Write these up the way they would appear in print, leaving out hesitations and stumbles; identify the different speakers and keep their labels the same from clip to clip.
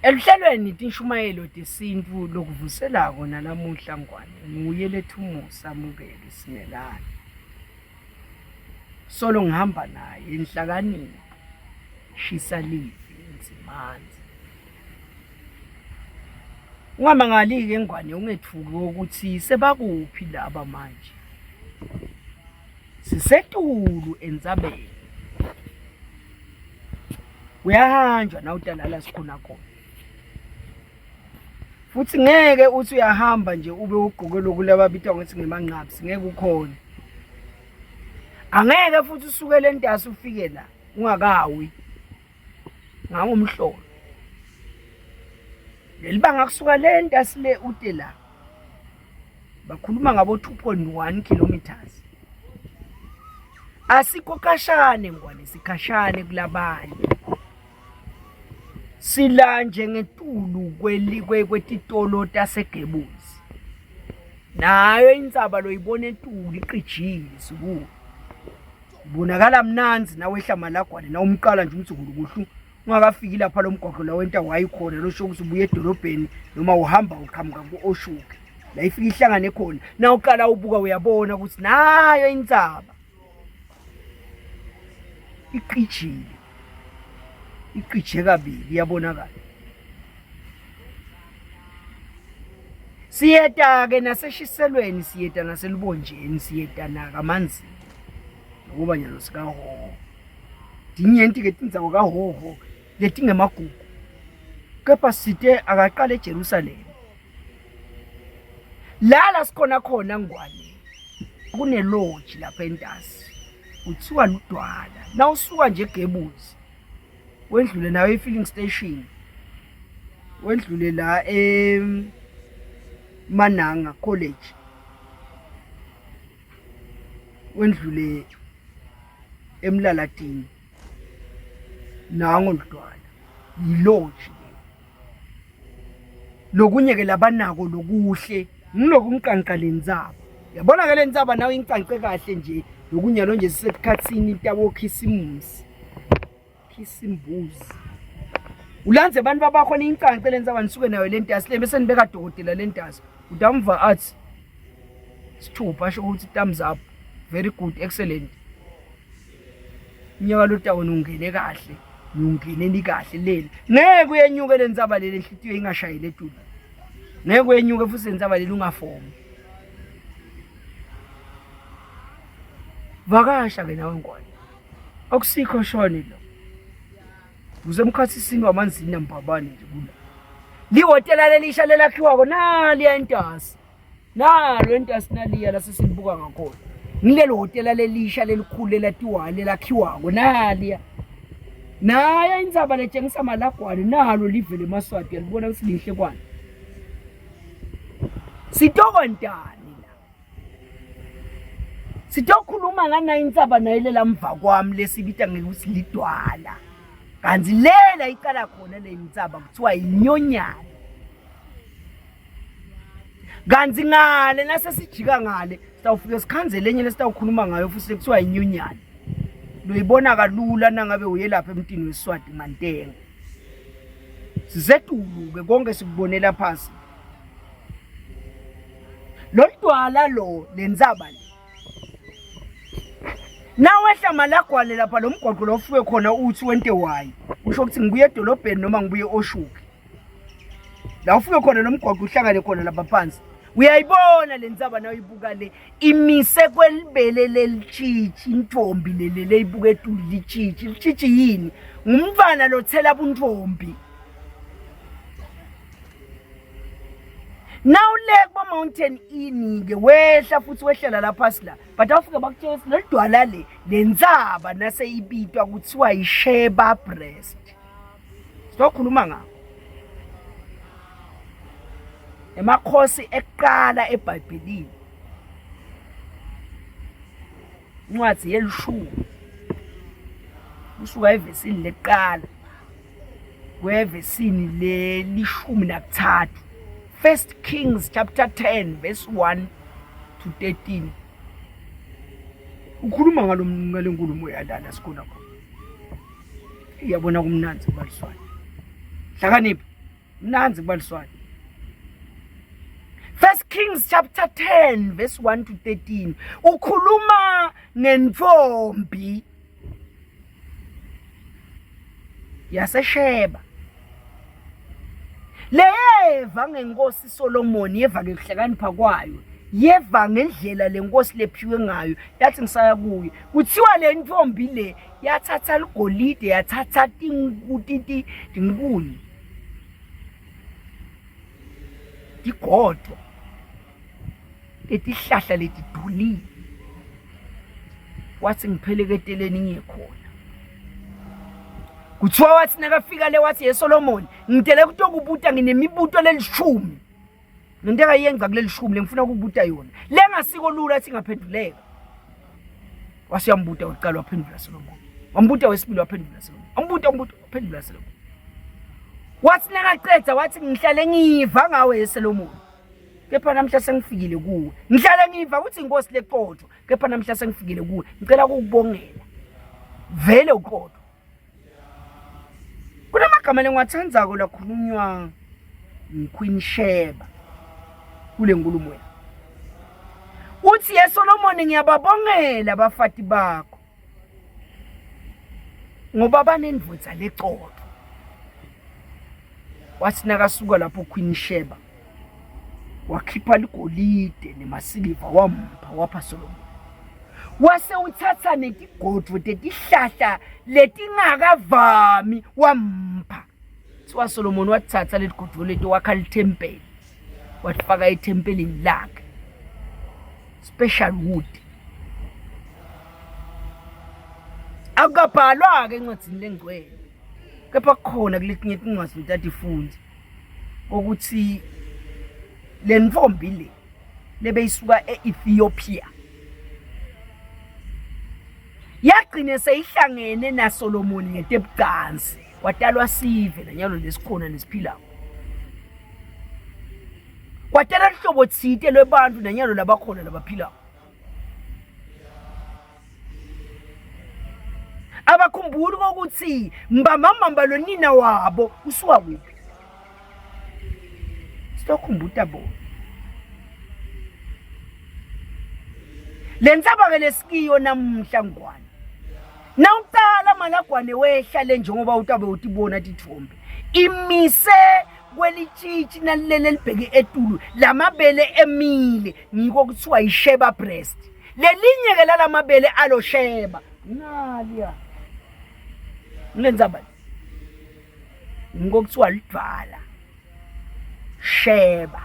Speaker 1: Eluhlelweni tinshumayelo tesintfu lokuvuselako nalamuhla Ngwane nguye Lethumusa Mukeli Simelane. Solo ngihamba naye inhlakanipho shisa livi Ndzimandze. Ungamangali-ke Ngwane ungethuki ukuthi sebakuphi laba manje. Sisetulu entsabeni. Kuyahanjwa nawutalala sikhona khona. Futhi ngeke uthi uyahamba nje ube ugqoke lokhu lababitwa ngokuthi ngemanqapsi ngeke ukhone. Angeke futhi usukele entasi ufike la ungakawi. Ngangumhlolo. Leli banga kusuka le ntasi le ute la. Bakhuluma ngabo 2.1 kilometers. Asikho kashane ngwane sikhashane kulabanye. Sila nje ngetulu kweli kwetitolo taseGebuzi. Nayo intsaba loyibona etulu iqijile sikuyo. Ibonakala mnanzi nawehla malagwane nawumqala nje umzukulu kuhlu ungakafiki lapha lo mgwaqo la wenta wayikhona losho ukuthi ubuye edolobheni noma uhamba uqhamuka ku-oshuke la ifike ihlangane khona nawuqala ubuka uyabona ukuthi nayo intsaba iqijile iqije kabili iyabonakala siyeta-ke naseshiselweni siyeta naselubonjeni siyeta nakamanzini ngokuba nyalo sikahoho Tinyenti-ke tindzawo kaHhohho letingemagugu, kepha site akaqale eJerusalema. La la sikhona khona Ngwane kuneloji lapha entasi kuthiwa Ludwala. Nawusuka nje eGebuzi wendlule nayo i-filling station wendlule la eMananga College wendlule emlalatini nango ludwala yiloji lokunye ke labanako lokuhle ngiloku ngiqanqa lentsaba yabona ke lentsaba nawe ingiqanqe kahle nje lokunyalo nje sisekhathini tabo khisimusi Khisimbuzi. Ulandze abantu babakhona incanci lentsaba nisuke nayo lentasi le bese nibeka dokotela lentasi. Utamva athi sithupha asho ukuthi thumbs up. Very good, excellent. Unyaka lotawona ungene kahle. Ungeneni kahle leli. Ngeke uyenyuke lentsaba leli inhlitiyo ingashayile etulu. Ngeke uyenyuke futhi lentsaba leli ungafomi. Vakasha ke nawe ngwane. Akusikho shone lo. Kusemkhathisini wamanzini nambabane nje kula. Lihhotela lelisha lelakhiwako naliya entasi. Nalo entasi naliya lasesilibuka ngakhona. Ngilelo hhotela lelisha lelikhulu lelatiwayo lelakhiwako naliya. Nayo intsaba letshengisa malagwane nalo live lemaswati yalibona ukuthi lihle kwani. Sitokwentani? Sitokhuluma nganayo intsaba nayo lela mva kwami lesibita ngekuthi lidwala. Kanti lela iqala khona le ntsaba kuthiwa inyonyana. Kanti ngale nasesijika ngale sitawufike sikhanze lenye lesitawukhuluma ngayo futhi kuthiwa inyonyana. Loyibona kalula nangabe uyelapha emtini weSwati Mantenga. Sisetulu ke konke sikubonela phansi. Lo mdwala lo lentsaba le. Nawehla malagwane lapha lo mgwaqo lo ufike khona uthi wente wayi. Usho ukuthi ngibuye edolobheni noma ngibuye oshuki. La ufike khona lo mgwaqo uhlangane khona lapha phansi. Uyayibona le ntsaba nawuyibuka le imise kwelibele lelitshitshi intombi lele leyibuka etulu litshitshi. Litshitshi yini? Ngumntwana lothela buntombi. Nawule kubo Mountain Inn ke wehla futhi wehlela lapha sila but awufike bakutshela ukuthi leli dwala le lentsaba nase ibitwa kuthiwa yisheba breast sizokhuluma ngakho emakhosi ekuqala eBhayibhelini incwadi yelishumi kusuka evesini lekuqala kwevesini lelishumi nakuthathu First Kings chapter 10 verse 1 to 13 ukhuluma ngalo ngale nkulumo yalana sikhona khona iyabona kumnanzi kubaliswana hlakanipha. Mnandzi kuba liswati. First Kings chapter 10 verse 1 to 13 ukhuluma ngentombi yaseSheba leyeva ngenkosi Solomon yeva ngekuhlakanipha kwayo yeva ngendlela lenkosi lephiwe ngayo yathi ngisaya kuye kuthiwa le ntombi le yathatha ligolide yathatha tinkuni tigodo letihlahla letidulile wathi ngipheleketeleni ngiye khona kuthiwa wathi nakafika le wathi yesolomoni ngidele kutokubuta nginemibuto lelishumi ngento engayenza kuleli shumi lengifuna ukubuta yona lengasiko lula athi ingaphenduleka wase uyambuta waqala waphendula Solomon wambuta wesibili waphendula Solomon wambuta wambuta waphendula Solomon wathi nakaqeda wathi ngihlale ngiva ngawe Solomon kepha namhla sengifikile kuwe ngihlale ngiva ukuthi inkosi leqotho kepha namhla sengifikile kuwe ngicela ukukubongela vele uqotho Kunamagama lengiwathandzako lakhulunywa nguQueen Sheba kule nkulumo yakhe. Uthi ye Solomon ngiyababongela abafati bakho ngoba banendvodza lecotho. Wathi nakasuka lapho Queen Sheba wakhipha ligolide nemasiliva wampha wapha Solomon. Wase uthatha netigodvo tetihlahla letingakavami wampha. Kuthiwa Solomon wathatha letigodvo leti wakha lithempeli watifaka ethempelini lakhe. Special wood. Akukabhalwa-ke encwadzini lengcwele kepha kukhona kuletinye tincwadzi letatifundza. kokuthi le ntombi le lebeyisuka e-Ethiopia yagcine seyihlangene naSolomoni ngetebucansi kwatalwa sive nanyalo lesikhona nesiphilako kwatalwa luhlobo tsite lwebantu nanyalo labakhona labaphilako abakhumbuli kokuthi mbambambamba lonina wabo usuka kuphi sitokhumbuta bona le ntsaba-ke lesikiyo namuhla ngwane nawuqala malagwane wehla le njengoba utabe utibona tithombe imise kwelitshitshi nalilele libheke etulu lamabele emile ngiko kuthiwa yisheba breast lelinye ke lalamabele alo sheba naliya kulendzaba ngiko kuthiwa lidvwala sheba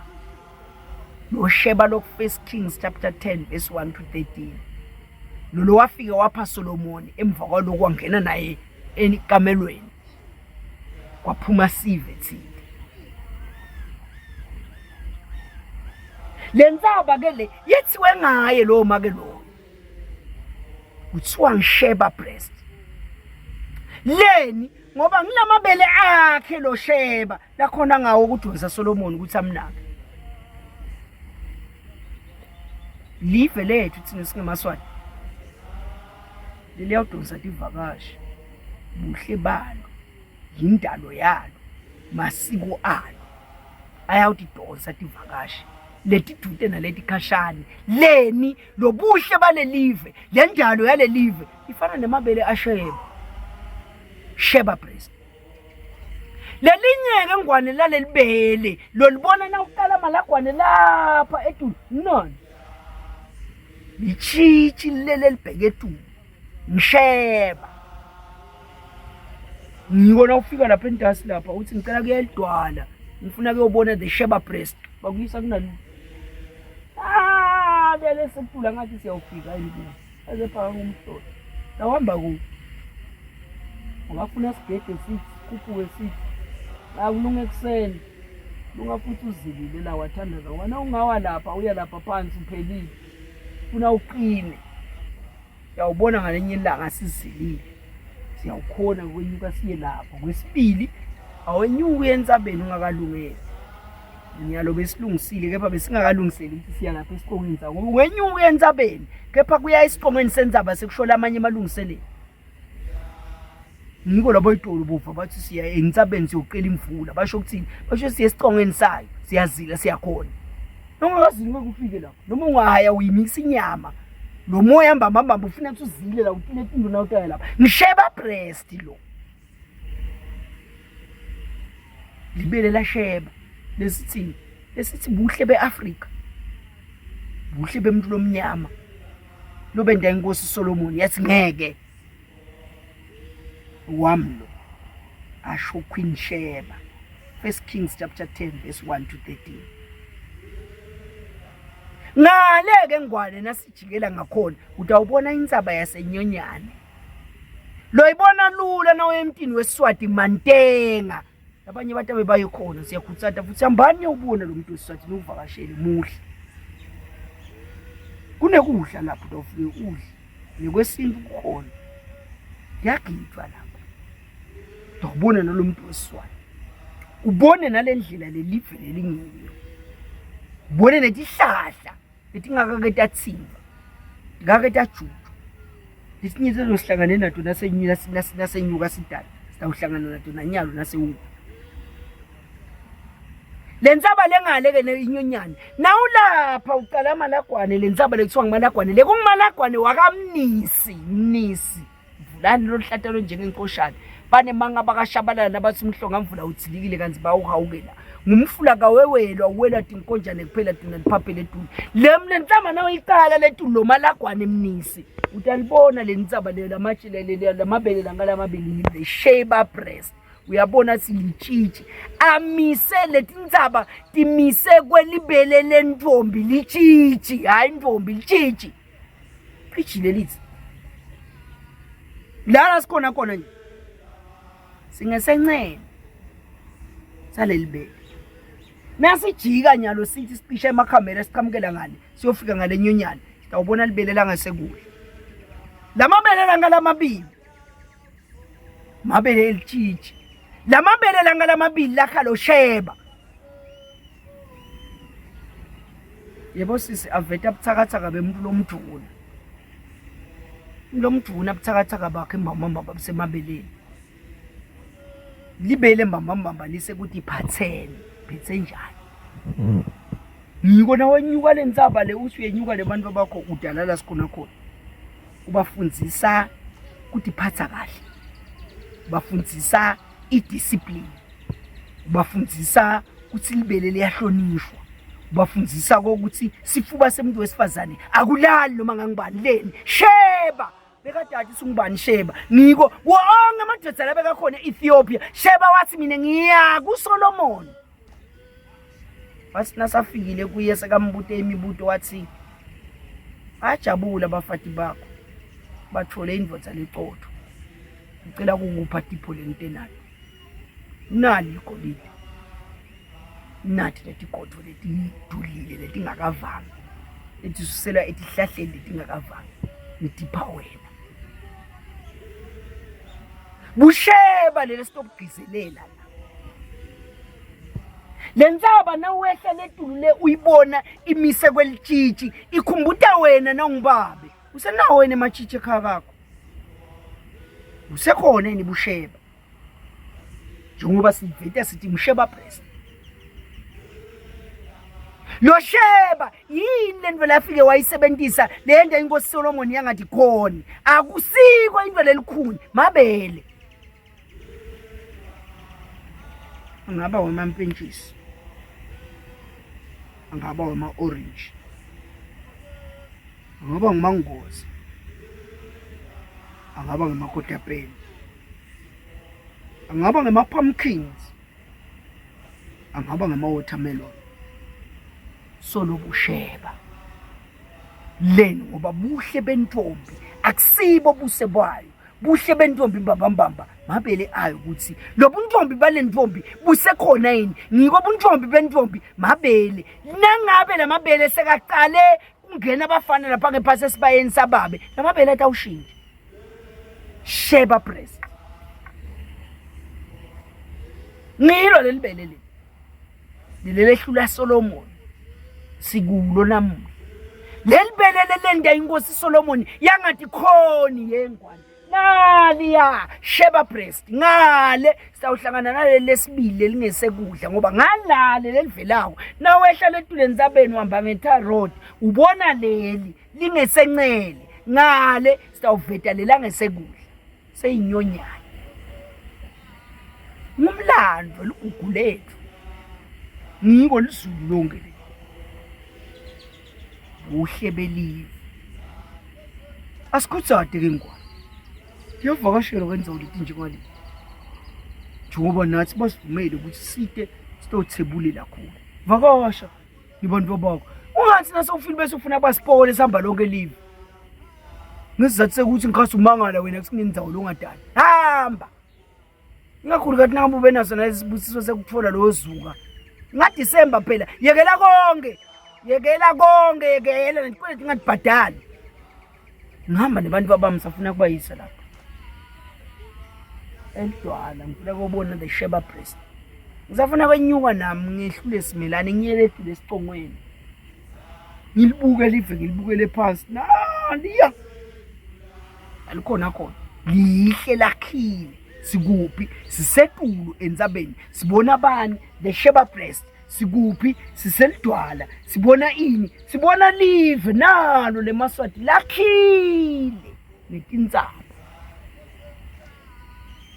Speaker 1: lo sheba lo First Kings chapter 10 verse 1 to 13 lolo wafike wapha Solomon emva kwaloko wangena naye ekamelweni kwaphuma sive thina le ntsaba ke le yethiwe ngaye lowo make loyo kuthiwa ngisheba breast leni ngoba ngilamabele akhe lo sheba lakhona ngawo ukudonsa Solomon ukuthi amnake live lethu thina singemaswati leliyawudonsa tivakashi buhle balo yindalo yalo masiko alo ayawutidonsa tivakashi letidute naletikhashane leni lobuhle balelive lendalo yalelive ifana nemabele asheba sheba breast lelinye-ke ngwane lalelibele lolibona nawuqala malagwane lapha etulu nona litshitshi lilele libheke etulu ngisheba ngiko nawufika lapha entasi lapha uthi ngicela kuya elidwala ngifuna kuyobona the sheba breast bakuyisa kunalo ah lele sekutula ngathi siyawufika yini kuwo azephaka ngumhlolo lawuhamba kuwo ngoba kufuna sigede sithi sikhuphuke sithi akulunga ekuseni lunga futhi uzilile la wathandaza wena ungawa lapha uya lapha phansi uphelile funa uqine Uyawubona ngalenye ilanga sizilile siyawukhona ukwenyuka siye lapho. Kwesibili awenyuki uye entsabeni ungakalungeli. Nyalo besilungisile kepha besingakalungiseli ukuthi siya lapha esiqongweni sakho. Ngoba ungenyuka uye entsabeni kepha kuya esiqongweni sentsaba sekushola amanye amalungiselelo. Ngiko labo itolo bova bathi siya entsabeni siyocela imvula. Basho ukuthini? Basho siye esicongweni sayo, siyazila siyakhona. Noma ungazili ngeke ufike lapho. Noma ungahaya uyimisa inyama. Lo moya mbamba mbamba ufuna ukuthi uzile la utile tinto na utaya lapha. Ngisheba breast lo. Libele lasheba lesithini? Lesithi buhle beAfrika. Buhle bemuntu lomnyama. Lobenda inkosi Solomon yathi ngeke wami lo asho Queen Sheba First Kings chapter 10 verse 1 to 13 ngale ke ngwane nasijikela ngakhona utawubona insaba yasenyonyane loyibona lula nawe emntini weswati mantenga Abanye abantu abebaye khona siyakhuthata futhi hambani niyowubona lo muntu wesiswati niwuvakashele muhle. Kunekudla lapho utawufike udle nekwesintu kukhona. Kuyagidwa lapho. Utawubona nalo muntu wesiswati. Ubone nale ndlela lelive lelingiyo. Ubone netihlahla. Letingakake tatsimba ngake tajutshwa letinye sesihlangane nato nasenyuka sidala sitawuhlangana nato nanyalo nasewuka le ntsaba lengale ke inyonyane nawulapha ucala amalagwane le ntsaba lekuthiwa ngumalagwane le kungumalagwane wakamnisi mnisi Vulani lolu hlata lonjengenkoshane banemanga bakashabalala nabathi umhlonga mvula uthilikile kanti bawuhawukela ngumfula kawewelwa uwelwa tinkonjane kuphela tuna liphaphele etulu le mna nhlamba nawe icala letulu lo malagwane mnisi utalibona le ntsaba leyo lamatshe lamabele langalamabili the sheba breast uyabona sithi litshitshi amise letintsaba timise kwelibele lentombi litshitshi hayi ntombi litshitshi Cijile lithi. Lana sikhona khona nje. Singesencele saleli bele. Nasijika nyalo sithi sicishe emakhamera siqhamukela ngale siyofika ngale nyonyana sitawubona libele langasekudla. Lamabele langalamabili mabele elitshitshi lamabele langalamabili lakha lo sheba Yebo sisi aveta buthakathaka bemuntu lomduna. Lomduna buthakathaka bakhe mbambamba babusemabeleni. Libele mbambamba lise ukuthi iphathene, phethe njani. Ngiko nawenyuka le ntsaba le uthi uyenyuka le bantu bakho udalala sikhona khona. Ubafundzisa ukuthi phatha kahle. Bafundzisa i-discipline. Ubafundzisa ukuthi libele liyahlonishwa ubafundzisa kokuthi sifuba semuntu wesifazane akulali noma ngangibani leni sheba bekadade sungubani sheba ngiko wonke amadoda labekakhona e-Ethiopia sheba wathi mina ngiya kuSolomon wathi nasafikile kuye sekambute imibuto wathi ajabula abafati bakho bathole indvodza lecotho ngicela kukupha tipho lengitenayo nali igolide nathi letigodvo letidulile letingakavami letisuselwa etihlahleni letingakavami ngitipha wena busheba leli sitokugcizelela la le ntsaba nawehla letulu le uyibona imise kwelitshitshi ikhumbuta wena nawungibabe usenawo wena ematshitshi ekhaya kakho usekhona yini busheba njengoba siveta sithi msheba breast lo sheba yini lento lafike wayisebenzisa le nto inkosi Solomon yangathi khona akusiko into lelikhuni mabele angaba wemampentshisi angaba wema-orange angaba ngumangozi angaba ngemakotapeni angaba ngema-pumpkins angaba ngama-watermelon solobusheba leni ngoba buhle bentombi akusibo buse bayo buhle bentombi mbambambamba mabele ayo ukuthi lo buntombi bale ntombi busekhona yini ngiko buntombi bentombi mabele nangabe lamabele sekaqale kungena abafana lapha ngephasi esibayeni sababe lamabele atawushintsha Sheba breast. Ngilo leli bele leli. Leli lehlula Solomon. Sikulo namuhla. Leli bele lelenda inkosi Solomon yangathi khoni yengwane. Naliya Sheba Breast ngale sawuhlangana naleli lesibili lelingesekudla ngoba ngalale lelivelako nawehla letule entsabeni uhamba nge-tar road ubona leli lingesencele ngale sitawuveta lela ngesekudla seyinyonyana ngumlando ligugu lethu ngiko lizulu lonke leli buhle belive asikhuthade ke ngwane Kuyovakashelwa kwenzawo leti njengalezi njengoba nathi basivumele ukuthi site sitothebulela khona vakasha nibantu bakho ungathi nasewufile bese ufuna basipole sihamba lonke live ngesizathu sekuthi ngikhasi umangala wena kuthi kunendzawo longadali hamba Ingakhulu kathi nangabe ube naso nalesibusiso sekuthola lowo zuka. NgaDisemba phela yekela konke. Yekela konke yekela netikweleti ngatibhadali. Ngihamba nebantu babami safuna kubayisa lapha. Elidwala ngifuna kobona the Sheba Priest. Ngisafuna kwenyuka nami ngehlule simelane ngiyele edule esicongweni. Ngilibuke live ngilibukele phansi. Naliya. Alikhona khona. Lihle lakhile. Sikuphi? Sisetulu entsabeni. Sibona bani? The Sheba Breast. Sikuphi? Siselidwala. Sibona ini? Sibona live nalo lemaswati lakhile netintsaba.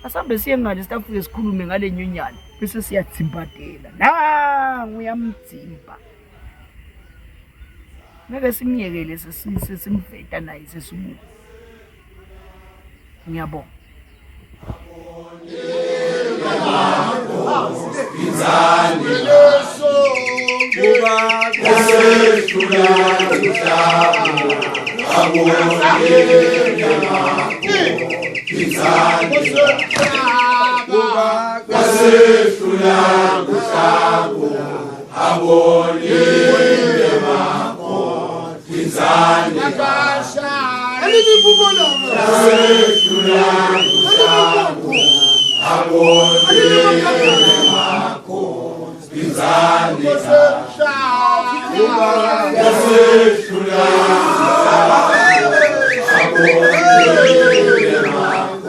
Speaker 1: Asambe siye ngale sitafike sikhulume ngale nyonyana bese siyadzimbadela. Nangu uyamdzimba. Ngeke simyekele sesimveta naye sesimuka. Ngiyabonga.
Speaker 2: Kwasehlula kuhlabu abonile makho tinzane kwasehlula kuhlabu abonile makho tinzane kwasehlula abonile makho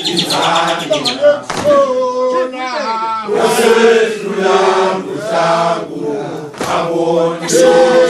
Speaker 2: tinzane kwasehlula kuhlabu abonile.